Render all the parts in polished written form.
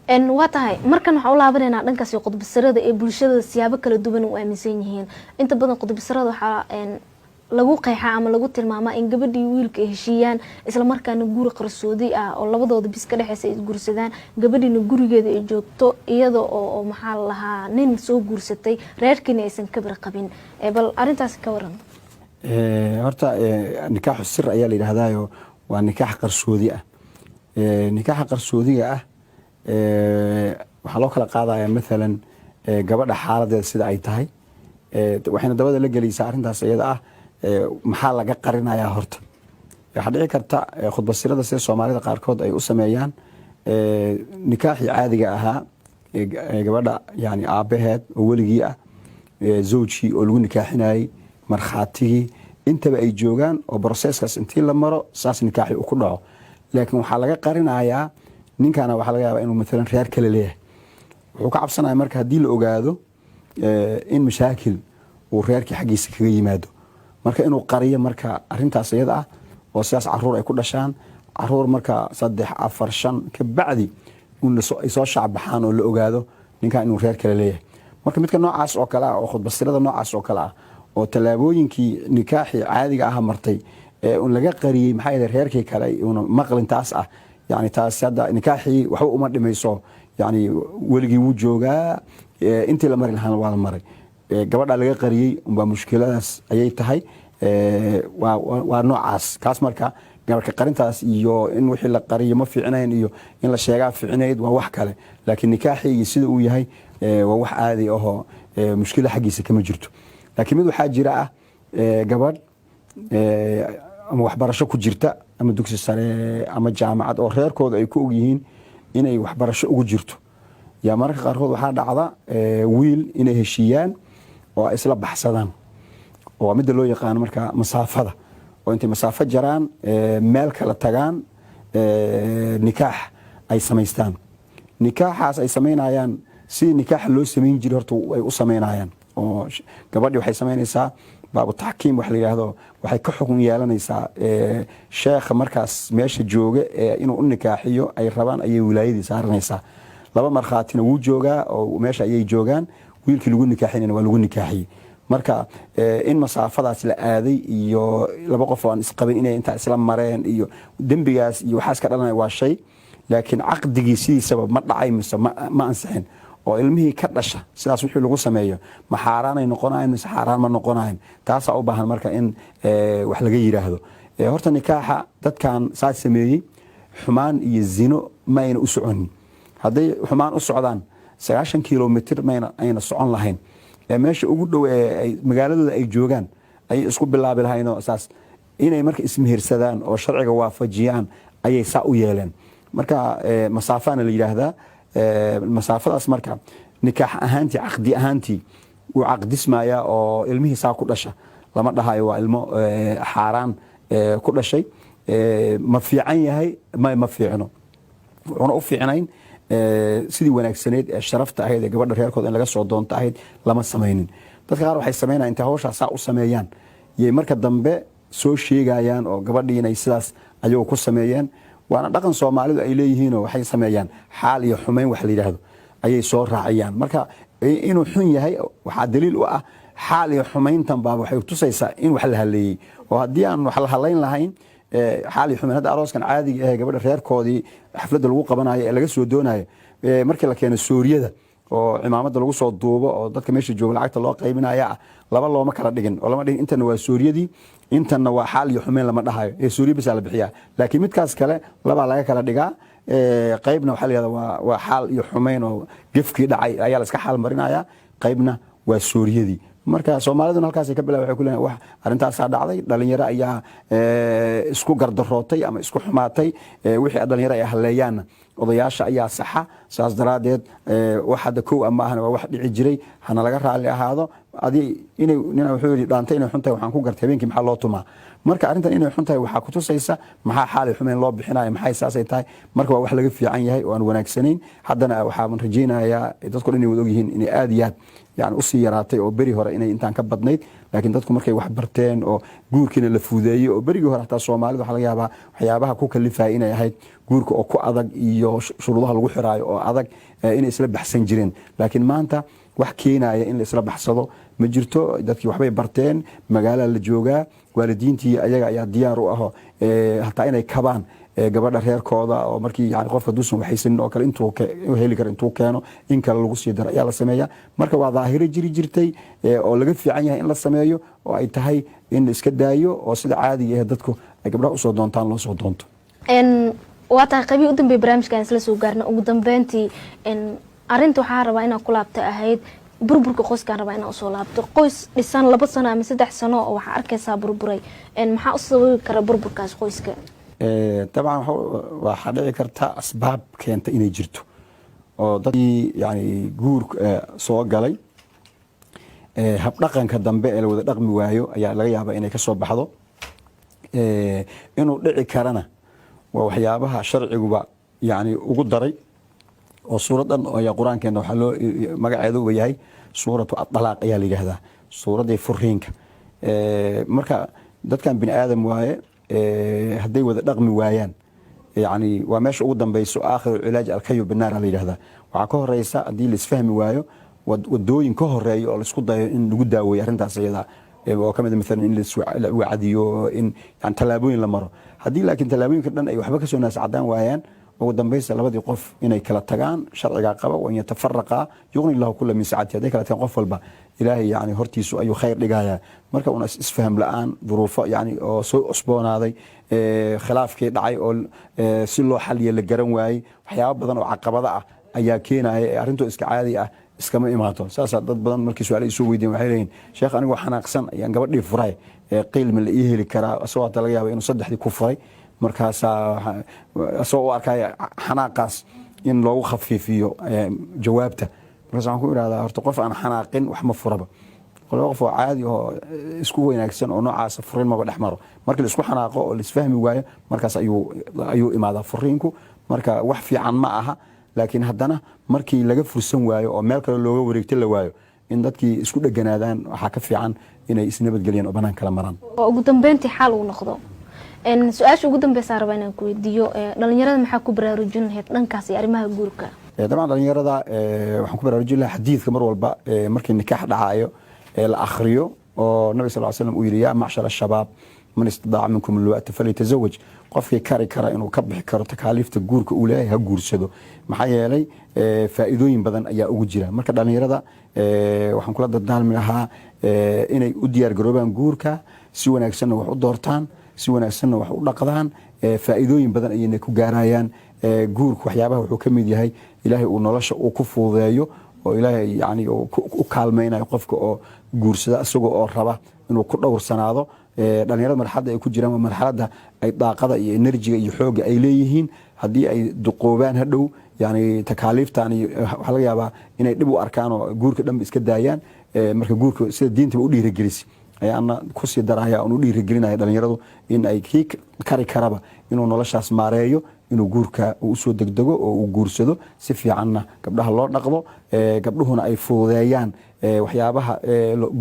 Waa tahay, markan waxaan u laabanaynaa dhankaasi qudbasarada ee bulshada siyaabo kala duwan u aaminsan yihiin. Inta badan qudbasarada waxaa lagu qeexaa ama lagu tilmaamaa in gabadhii wiilka ay heshiiyaan, islamarkaana guri qarsoodi ah oo labadooda bis ka dhexeysa ay isguursadaan, gabadhiina gurigeeda ay joogto iyada oo maxaa la lahaa nin soo guursatay, reerkiina aysan kabar qabin. Bal arrintaasi ka waran. Horta nikaaxu sir ayaa la yidhaahdaayo, waa nikaax qarsoodi ah. Nikaaxa qarsoodiga ah waxaa loo kala qaadaya maalan gabadha xaaladeeda sida ay tahay, waxayna dabada la gelaysaa arrintaas iyada ah. Maxaa laga qarinayaa? Horta waxaa dhici karta khudbasirada sida Soomaalida qaarkood ay u sameeyaan, nikaaxii caadiga ahaa gabadha, yani aabaheed oo weligii ah, zawjkii oo lagu nikaaxinayey, markhaatigii, intaba ay joogaan oo processkaas intii la maro saas nikaaxii uu ku dhaco. Laakiin waxaa laga qarinayaa ninkana waxaa laga yaabaa inuu maalan reer kale leeyahay. Wuxuu ka cabsanaya marka haddii la ogaado in mashaakil uu reerkii xaggiisa kaga yimaado, marka inuu qariyo marka arintaas iyada ah oo sidaas caruur ay ku dhashaan. Caruur marka saddex, afar, shan ka bacdi ay soo shaacbaxaan oo la ogaado ninkan inuu reer kale leeyahay. Marka midka noocaas oo kale ah oo khudbasirada noocaas oo kale ah oo tallaabooyinkii nikaaxii caadiga ah martay ee un laga qariyey, maxaa yeelay reerkii kale una maqlin taas ah, yani taas hadda nikaaxii waxba uma dhimayso. Yani weligii wuu joogaa, intii la mari lahaana waa la maray. Gabadha laga qariyey unbaa mushkiladaas ayay tahay. Waa noocaas kaas. Marka gabarka qarintaas iyo in wixii la qariyo ma fiicnayn iyo in la sheegaa fiicnayd waa wax kale, laakiin nikaaxii iyo sida uu yahay waa wax caadi ahoo mushkila xaggiisa kama jirto. Laakiin mid waxaa jira ah gabadh ama waxbarasho ku jirta, ama dugsi sare ama jaamacad, oo reerkooda ay ku ogyihiin inay waxbarasho ugu jirto. Yaa mararka qaarkood waxaa dhacda wiil inay heshiiyaan oo ay isla baxsadaan, oo midda loo yaqaano marka masaafada, oo intay masaafo jaraan, meel kala tagaan, nikaax ay samaystaan. Nikaaxaas ay samaynayaan sidii nikaaxa loo samayn jiray horta ay u samaynayaan, oo gabadhii waxay samaynaysaa baabu taxkiim wax la yidhaahdo. Waxay ka xukun yeelanaysaa sheekha markaas meesha jooga ee inuu u nikaaxiyo ay rabaan ayay wilaayadii saaranaysaa. Laba markhaatina wuu joogaa oo meesha ayay joogaan. Wiilkii lagu nikaaxinayna waa lagu nikaaxiyey. Marka in masaafadaas la aaday iyo laba qof oo aan isqabin inay intaa isla mareen iyo dembigaas iyo waxaas ka dhalanaya waa shay, laakiin caqdigii sidiisaba ma dhacay mise ma ansixin, oo ilmihii ka dhasha sidaas wixii lagu sameeyo ma xaaraanay noqonayan mise xaaraan ma noqonayan? Taasaa u baahan marka in wax laga yiraahdo. Horta nikaaxa dadkan saas sameeyey xumaan iyo zino ma ayna u soconin. Hadday xumaan u socdaan, 90 kilomitr mayna ayna socon lahayn. Meesha ugu dhow ee magaaladooda ay joogaan ayay isku bilaabi lahaynoo saas inay marka ismehirsadaan oo sharciga waafajiyaan ayay saa u yeeleen. Marka masaafana la yidhaahdaa. Masaafadaas marka nikaax ahaantii, caqdi ahaantii wuu caqdismayaa, oo ilmihii saa ku dhasha lama dhahayo waa ilmo xaaraan ku dhashay. Ma fiican yahay? Ma fiicno. Wuxuuna u fiicnayn sidii wanaagsaneyd ee sharafta ahayd ee gabadha reerkooda in laga soo doonto ahayd lama samaynin. Dadka qaar waxay samaynayan intay hawshaa saa u sameeyaan yay marka dambe soo sheegayaan oo gabadhii inay sidaas ayagu ku sameeyeen. Waana dhaqan Soomaalidu ay leeyihiinoo waxay sameeyaan xaal iyo xumayn wax la yidhaahdo ayay soo raaciyaan. Marka inuu xun yahay waxaa daliil u ah xaal iyo xumayntan baaba waxay tusaysaa in wax la haleeyey, oo haddii aan wax la halayn lahayn, xaal iyo xumayn hadda arooskan caadiga ah gabadha reerkoodii xafladda lagu qabanayo ee laga soo doonayo, markii la keeno sooriyada oo cimaamada lagu soo duubo oo dadka meesha jooga lacagta loo qaybinaya ah, laba looma kala dhigin oo lama dhigin intana waa sooriyadii, intanna waa xaal iyo xumeyn lama dhahayo, ee sooriya bisaa la bixiyaa. Laakiin midkaas kale labaa laga kala dhigaa. Qaybna waxaa la yihahda waa xaal iyo xumeyn oo gefkii dhacay ayaa la iska xaal marinaya, qaybna waa sooriyadii. Marka Soomaaliduna halkaasay ka bilaa, waxay ku leeyihin wax arrintaasaa dhacday, dhalinyaro ayaa isku gardarootay ama isku xumaatay. Wixii dhalinyaro ay haleeyaanna odayaasha ayaa saxa. Saas daraaddeed wax hadda kow ama ahna waa wax dhici jiray, hana laga raalli ahaado. Adi inay nina wuxuu yidhi dhaantay inay xuntahay waxaan ku gartay habeenkii maxaa loo tumaa. Marka arrintan inay xun tahay waxaa kutusaysa maxaa xaalay xumeyn loo bixinayo, maxay saasay tahay. Marka waa wax laga fiican yahay oo aan wanaagsanayn. Haddana waxaan rajaynayaa dadku dhan inay wada ogyihiin inay aad iyo aad yani usii yaraatay, oo beri hore inay intaan ka badnayd. Laakiin dadku markay wax barteen oo guurkiina la fuudeeyey, oo berigii hore hataa Soomaalida waxaa laga yaabaa waxyaabaha ku kalifaya inay ahayd guurka oo ku adag iyo shuruudaha lagu xiraayo oo adag, inay isla baxsan jireen. Laakiin maanta wax keenaya in la isla baxsado ma jirto. Dadkii waxbay barteen, magaalada la joogaa, waalidiintii ayaga ayaa diyaar u aho hataa inay kabaan gabadha reerkooda, oo markii yani qofka duusan waxaysanin oo kale intuu heli karo intuu keeno, in kale lagu sii daro ayaa la sameeyaa. Marka waa daahiro jiri jirtay oo laga fiican yahay in la sameeyo, oo ay tahay in la iska daayo, oo sida caadiga ah dadku ay gabdhaha usoo doontaan loo soo doonto. Waa tahay, qaybii u dambeey barnaamijkan isla soo gaarna. Ugu dambeyntii, arinta waxaa rabaa inaan ku laabta ahayd burburka qoyskaan rabaa inaan usoo laabto. Qoys dhisan 2 sano ama 3 sano oo waxaa arkaysaa burburay. Maxaa u sababi kara burburkaas qoyska? Dabcan waxaa dhici karta asbaab keenta inay jirto, oo dadkii yani guur soo galay habdhaqanka dambe ee la wada dhaqmi waayo ayaa laga yaabaa inay ka soo baxdo. Inuu dhici karana waa waxyaabaha sharciguba yani ugu daray, oo suuraddan ayaa Qur-aankeena waxaa loo magaceeduba yahay Suuratu Adalaaq ayaa la yidhaahdaa, suuraddii furiinka. Marka dadkan bini aadam waaye, hadday wada dhaqmi waayaan, yani waa meesha ugu dambeyso. Aakhiru cilaaj alkayu binaar la yidhahdaa. Waxaa ka horeysa haddii la isfahmi waayo, wadooyin ka horeeya oo laisku dayo in lagu daaweeyo arrintaas iyada, oo kamid maalan in la wacdiyo, in yani tallaabooyin la maro. Haddii laakiin tallaabooyinka dhan ay waxba kasoo naas cadaan waayaan, ugu dambaysta labadii qof inay kala tagaan sharcigaa qaba. Wain yatafaraqaa yuqni Allahu kula min sacati. Hadday kala tagaan, qof walba Ilaahay yani hortiisu ayuu khayr dhigayaa. Marka una isfaham la-aan, duruufo yani oo soo cusboonaaday, khilaafkii dhacay oo si loo xaliya la garan waayey, waxyaabo badan oo caqabada ah ayaa keenaya ee arrintoo iska caadi ah iskama imaato. Saasaa dad badan markii su-aala isoo weydiyen waxay leeyihin: "Sheekh, anigoo xanaaqsan ayaan gabadhii furay, qiilma la ii heli karaa?" Isagoo hata laga yaaba inuu saddexdii ku furay, markaasaa isagoo u arkaya xanaaqaas in loogu khafiifiyo jawaabta. Markaas waxaan ku idhahdaa: horta qof aan xanaaqin wax ma furaba. Laba qof oo caadi oo isku wanaagsan oo noocaasa furin maba dhex maro. Markii la isku xanaaqo oo la isfahmi waayo, markaas ayuu imaadaa furiinku. Marka wax fiican ma aha, laakiin haddana markii laga fursan waayo oo meel kale looga wareegto la waayo, in dadkii isku dheganaadaan waxaa ka fiican inay isnabadgeliyaan oo banaan kala maraan. Oo ugu dambeyntii xaal uu noqdo. Su-aasha ugu dambeysa rabaa inaan ku weydiiyo: dhalinyarada maxaa ku baraarujin lahayd dhankaas iyo arrimaha guurka? Dabcan dhalinyarada waxaan ku baraarujin lahaa xadiidka mar walba markii nikaax dhacaayo ee la akhriyo, oo Nabi sal slam uu yidhi: "Yaa macshar ashabaab, man istidaaca minkum albaa'ata falyatazawaj." Qofkii kari kara inuu ka bixi karo takaaliifta guurka uu leeyahay ha guursado, maxaa yeelay faa'iidooyin badan ayaa ugu jira. Marka dhalinyarada waxaan kula dardaarmi lahaa inay u diyaar garoobaan guurka, si wanaagsanna wax u doortaan, si wanaagsanna wax u dhaqdaan. Faa'iidooyin badan ayayna ku gaarayaan. Guurku waxyaabaha wuxuu ka mid yahay Ilaahay uu nolosha uu ku fududeeyo, oo Ilaahay yani u kaalmaynayo qofka oo guursada isagoo oo raba inuu ku dhowrsanaado. Dhalinyarada marxaladda ay ku jiraan waa marxaladda ay daaqada iyo energy-ga iyo xoogga ay leeyihiin. Haddii ay duqoobaan hadhow, yani takaaliiftan iyo waxaa laga yaabaa inay dhib u arkaan oo guurka dhanba iska daayaan. Marka guurka sida diintaba u dhiirigelisa ayaana kusii daraya oon u dhiirigelinaya dhalinyaradu in ay kii kari karaba inuu noloshaas maareeyo, inuu guurka usoo degdego oo uu guursado, si fiicanna gabdhaha loo dhaqdo, gabdhuhuna ay fududeeyaan waxyaabaha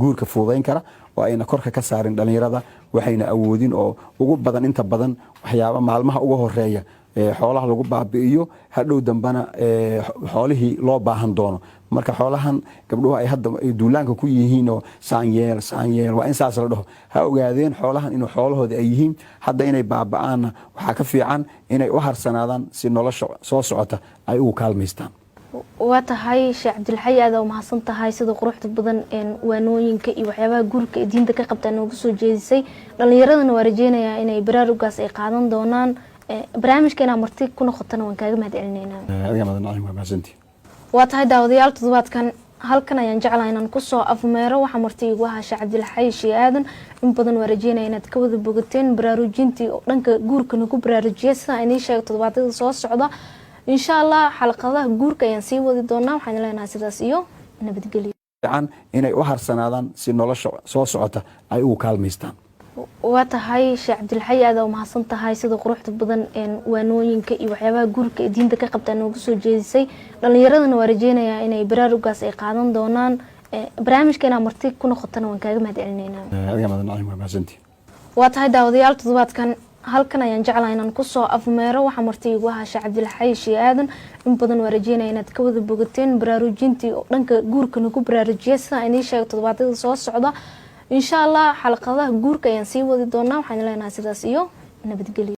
guurka fududeyn kara, oo ayna korka ka saarin dhalinyarada waxayna awoodin, oo ugu badan inta badan waxyaaba maalmaha uga horeeya xoolaha lagu baabi'iyo, hadhow dambana xoolihii loo baahan doono. Marka xoolahan gabdhuhu ay hadda duulaanka ku yihiin oo saanyeel saanyeel waa in saas la dhaho, ha ogaadeen xoolahan inuu xoolahooda ay yihiin. Hadda inay baaba'aanna waxaa ka fiican inay u harsanaadaan si nolosha soo socota ay ugu kaalmaystaan. Waa tahay, Sheekh Cabdilxay, aada umahadsan tahay sida quruxda badan waanooyinka iyo waxyaabaha guurka ee diinta ka qabtaa noogu soo jeedisay. Dhalinyaradana waa rajeynayaa inay baraarugaas ay qaadan doonaan. Barnaamijka inaa marti ku noqotana waan kaaga mahad celineynaa. Adiga madan, waa mahadsantii. Waa tahay daawadayaal, toddobaadkan halkan ayaan jeclahay inaan kusoo afmeero. Waxaa marti igu ahaa Sheekh Cabdilxay Shee Aadan. In badan waa rajeynaya inaad ka wada bogateen baraarujintii oo dhanka guurka nagu baraarujiyay. Sidaan idiin sheegay, toddobaadyada soo socda insha Allah xalaqadaha guurka ayaan sii wadi doonaa. Waxaan leenahay sidaas iyo nabadgelyo. Fiican inay u harsanaadaan si nolosha soo socota ay ugu kaalmaystaan. Waa tahay, Sheekh Cabdilxay, aada u mahadsan tahay sida quruxda badan waanooyinka iyo waxyaabaha guurka ee diinta ka qabtaa noogu soo jeedisay. Dhalinyaradana waa rajeynayaa inay baraarugaas ay qaadan doonaan. Barnaamijka inaa marti ku noqotana waan kaaga mahad celineynaa. Adiga madan Nacim, waa mahadsantihi. Waa tahay daawadayaal, toddobaadkan halkan ayaan jeclahay inaan kusoo afmeero. Waxaa marti igu ahaa Sheekh Cabdilxay Shee Aadan. In badan waa rajeynaya inaad ka wada bogateen baraarujintii oo dhanka guurka nagu baraarujiyay. Sidaan inii sheegay, toddobaadyada soo socda insha Allah xalaqadaha guurka ayaan sii wadi doonaa. Waxaan leenahay sidaas iyo nabadgelyo.